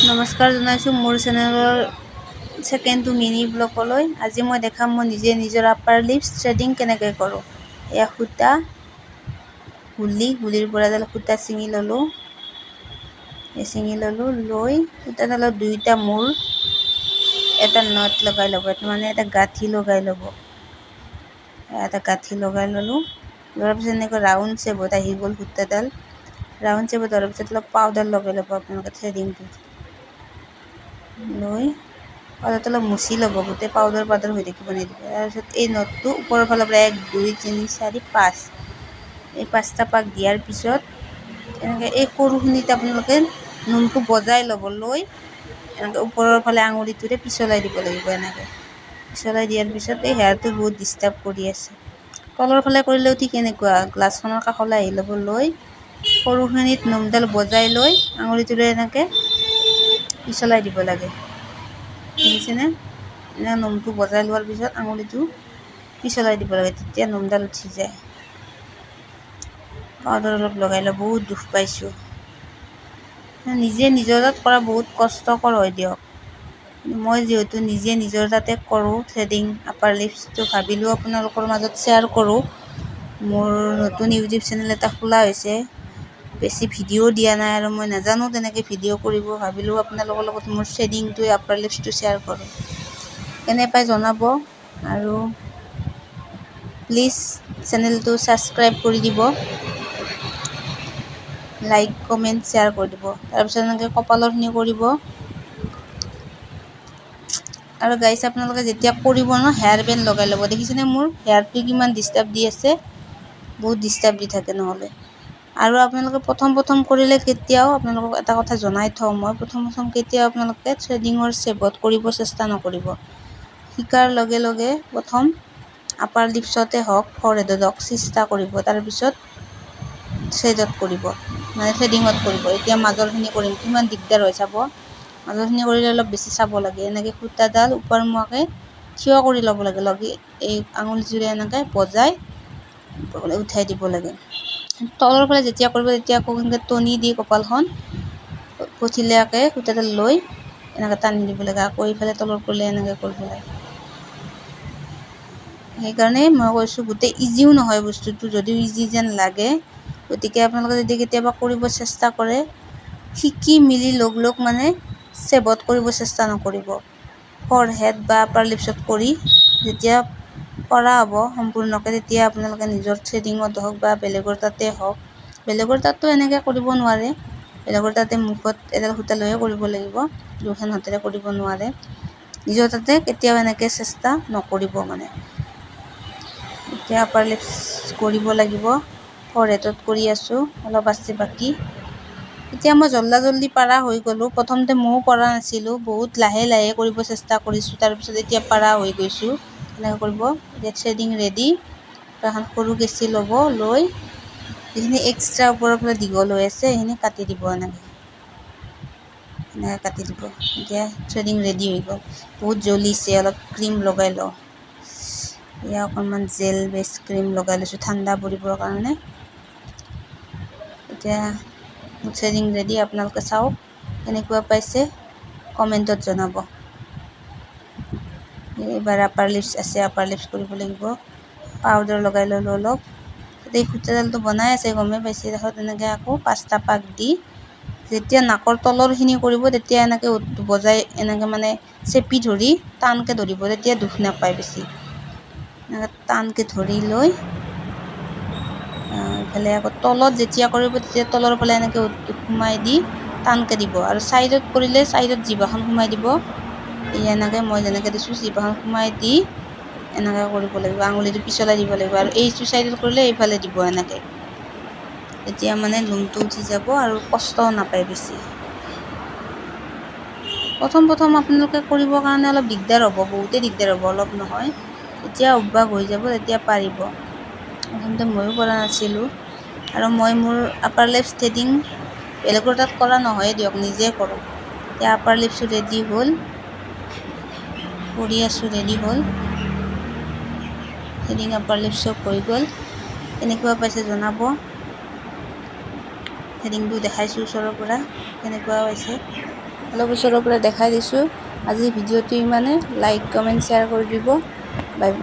নমস্কাৰ জনাইছোঁ মোৰ চেনেলৰ ছেকেণ্ডটো মিনি ব্লগলৈ। আজি মই দেখাম মই নিজে নিজৰ আপাৰ লিপছ থ্ৰেডিং কেনেকৈ কৰোঁ। এয়া সূতা, গুলি, গুলিৰ পৰা এডাল সূতা ছিঙি ল'লোঁ। ছিঙি ল'লোঁ, লৈ সূতাডালত দুয়োটা মূৰ এটা not লগাই ল'ব, মানে এটা গাঁঠি লগাই ল'ব। এটা গাঁঠি লগাই ল'লোঁ। লোৱাৰ পিছত এনেকৈ ৰাউণ্ড শ্বেপত আহি গ'ল সূতাডাল। ৰাউণ্ড শ্বেপত হোৱাৰ পিছত অলপ পাউডাৰ লগাই ল'ব আপোনালোকে থ্ৰেডিংটোত। লৈ পাউডাৰটো অলপ মুচি ল'ব, গোটেই পাউডাৰ পাউডাৰ হৈ থাকিব নিদিব। তাৰপিছত এই নটটো ওপৰৰ ফালৰ পৰা 1, 2, 3, 4, 5, এই 5টা পাক দিয়াৰ পিছত এনেকৈ এই সৰুখিনিত আপোনালোকে নোমটো বজাই ল'ব, লৈ এনেকৈ ওপৰৰ ফালে আঙুলিটোৰে পিছলাই দিব লাগিব। এনেকৈ পিছলাই দিয়াৰ পিছত এই হেয়াৰটো বহুত ডিষ্টাৰ্ব কৰি আছে। তলৰ ফালে কৰিলেও ঠিক এনেকুৱা, গ্লাছখনৰ কাষলৈ আহি ল'ব, লৈ সৰুখিনিত নোমডাল বজাই লৈ আঙুলিটোৰে এনেকৈ পিছলাই দিব লাগে। দেখিছেনে? এনে নোমটো বজাই লোৱাৰ পিছত আঙুলিটো পিছলাই দিব লাগে, তেতিয়া নোমডাল উঠি যায়। পাউডাৰ অলপ লগাই লওঁ, বহুত দুখ পাইছোঁ। নিজে নিজৰ তাত কৰা বহুত কষ্টকৰ হয় দিয়ক। মই যিহেতু নিজে নিজৰ তাতে কৰোঁ থ্ৰেডিং আপাৰ লিপছটো, ভাবিলোঁ আপোনালোকৰ মাজত শ্বেয়াৰ কৰোঁ। মোৰ নতুন ইউটিউব চেনেল এটা খোলা হৈছে, বেছি ভিডিঅ' দিয়া নাই আৰু মই নাজানো তেনেকৈ ভিডিঅ' কৰিব। ভাবিলোঁ আপোনালোকৰ লগত মোৰ থ্ৰেডিংটোৱে আপাৰ লিপছটো শ্বেয়াৰ কৰোঁ। কেনে পাই জনাব আৰু প্লিজ চেনেলটো ছাবস্ক্ৰাইব কৰি দিব, লাইক কমেণ্ট শ্বেয়াৰ কৰি দিব। তাৰপিছত এনেকৈ কপালৰখিনি কৰিব। আৰু গাইছ, আপোনালোকে যেতিয়া কৰিব ন, হেয়াৰ বেণ্ড লগাই ল'ব। দেখিছেনে মোৰ হেয়াৰটো কিমান ডিষ্টাৰ্ব দি আছে? বহুত ডিষ্টাৰ্ব দি থাকে নহ'লে। আৰু আপোনালোকে প্ৰথম প্ৰথম কৰিলে কেতিয়াও, আপোনালোকক এটা কথা জনাই থওঁ মই, প্ৰথম প্ৰথম কেতিয়াও আপোনালোকে থ্ৰেডিঙৰ শ্বেপত কৰিব চেষ্টা নকৰিব। শিকাৰ লগে লগে প্ৰথম আপাৰ লিপছতে হওক, ফৰহেডত হওক চেষ্টা কৰিব, তাৰপিছত থ্ৰেডত কৰিব, মানে থ্ৰেডিঙত কৰিব। এতিয়া মাজৰখিনি কৰিম, কিমান দিগদাৰ হয় চাব। মাজৰখিনি কৰিলে অলপ বেছি চাব লাগে। এনেকৈ সূতাডাল ওপৰমুৱাকৈ থিয় কৰি ল'ব লাগে, লগি এই আঙুলিটোৰে এনেকৈ বজাই উঠাই দিব লাগে। তলৰ ফালে যেতিয়া কৰিব তেতিয়া আকৌ এনেকৈ টনি দি কপালখন পঠিলীয়াকৈ সূতাডাল লৈ এনেকৈ টানি দিব লাগে। আকৌ এইফালে তলত কৰিলে এনেকৈ কৰিব লাগে। সেইকাৰণে মই কৈছোঁ, গোটেই ইজিও নহয় বস্তুটো, যদিও ইজি যেন লাগে। গতিকে আপোনালোকে যদি কেতিয়াবা কৰিব চেষ্টা কৰে, শিকি মেলি লগ লগ মানে চেভত কৰিব চেষ্টা নকৰিব। ফৰহেড বা আপাৰ লিপছত কৰি যেতিয়া কৰা হ'ব সম্পূৰ্ণকৈ, তেতিয়া আপোনালোকে নিজৰ থ্ৰেডিঙত হওক বা বেলেগৰ তাতে হওক, বেলেগৰ তাততো এনেকৈ কৰিব নোৱাৰে, বেলেগৰ তাতে মুখত এডাল সূতা লৈয়ে কৰিব লাগিব, দুখন হাতেৰে কৰিব নোৱাৰে। নিজৰ তাতে কেতিয়াও এনেকৈ চেষ্টা নকৰিব। মানে এতিয়া আপাৰ লিপছ কৰিব লাগিব, ফৰহেডত কৰি আছোঁ, অলপ আছে বাকী। এতিয়া মই জল্দা জল্দি পাৰা হৈ গ'লোঁ। প্ৰথমতে ময়ো পৰা নাছিলোঁ, বহুত লাহে লাহে কৰিব চেষ্টা কৰিছোঁ, তাৰপিছত এতিয়া পাৰা হৈ গৈছোঁ। এনেকৈ কৰিব। এতিয়া থ্ৰেডিং ৰেডি। এখন সৰু কেঁচি ল'ব, লৈ যিখিনি এক্সট্ৰা ওপৰৰ ফালে দীঘল হৈ আছে সেইখিনি কাটি দিব, এনেকৈ এনেকৈ কাটি দিব। এতিয়া থ্ৰেডিং ৰেডি হৈ গ'ল। বহুত জ্বলিছে, অলপ ক্ৰীম লগাই লওঁ। এয়া অকণমান জেল বেছ ক্ৰীম লগাই লৈছোঁ ঠাণ্ডা পৰিবৰ কাৰণে। এতিয়া থ্ৰেডিং ৰেডি। আপোনালোকে চাওক, কেনেকুৱা পাইছে কমেণ্টত জনাব। এইবাৰ আপাৰ লিপছ আছে, আপাৰ লিপছ কৰিব লাগিব। পাউডাৰ লগাই ল'লোঁ অলপ। এই সূতাডালটো বনাই আছে, গমেই পাইছে। তাৰপিছত এনেকৈ আকৌ 5টা পাক দি যেতিয়া নাকৰ তলৰখিনি কৰিব, তেতিয়া এনেকৈ বজাই এনেকৈ মানে চেপি ধৰি টানকৈ ধৰিব, তেতিয়া দুখ নাপায় বেছি। এনেকৈ টানকৈ ধৰি লৈ ইফালে আকৌ তলত যেতিয়া কৰিব, তেতিয়া তলৰ ফালে এনেকৈ সোমাই দি টানকৈ দিব। আৰু ছাইডত কৰিলে ছাইডত জিভাখন সোমাই দিব। এই এনেকৈ মই যেনেকৈ দিছোঁ, জিভাখন সোমাই দি এনেকৈ কৰিব লাগিব, আঙুলিটো পিছলাই দিব লাগিব। আৰু এইটো ছাইডত কৰিলে এইফালে দিব এনেকৈ, তেতিয়া মানে লোমটো উঠি যাব আৰু কষ্টও নাপায় বেছি। প্ৰথম প্ৰথম আপোনালোকে কৰিবৰ কাৰণে অলপ দিগদাৰ হ'ব, বহুতেই দিগদাৰ হ'ব, অলপ নহয়। যেতিয়া অভ্যাস হৈ যাব তেতিয়া পাৰিব। প্ৰথমতে ময়ো পৰা নাছিলোঁ। আৰু মই মোৰ আপাৰ লিপছ থ্ৰেডিং বেলেগৰ তাত কৰা নহয় দিয়ক, নিজে কৰোঁ। এতিয়া আপাৰ লিপছো ৰেডি হ'ল, কৰি আছোঁ, ৰেডি হ'ল। থ্ৰেডিং আপাৰ লিপছ চব হৈ গ'ল। কেনেকুৱা পাইছে জনাব। থ্ৰেডিংটো দেখাইছোঁ ওচৰৰ পৰা, কেনেকুৱা হৈছে। অলপ ওচৰৰ পৰা দেখাই দিছোঁ। আজি ভিডিঅ'টো ইমানে। লাইক, কমেণ্ট, শ্বেয়াৰ কৰি দিব। বাই।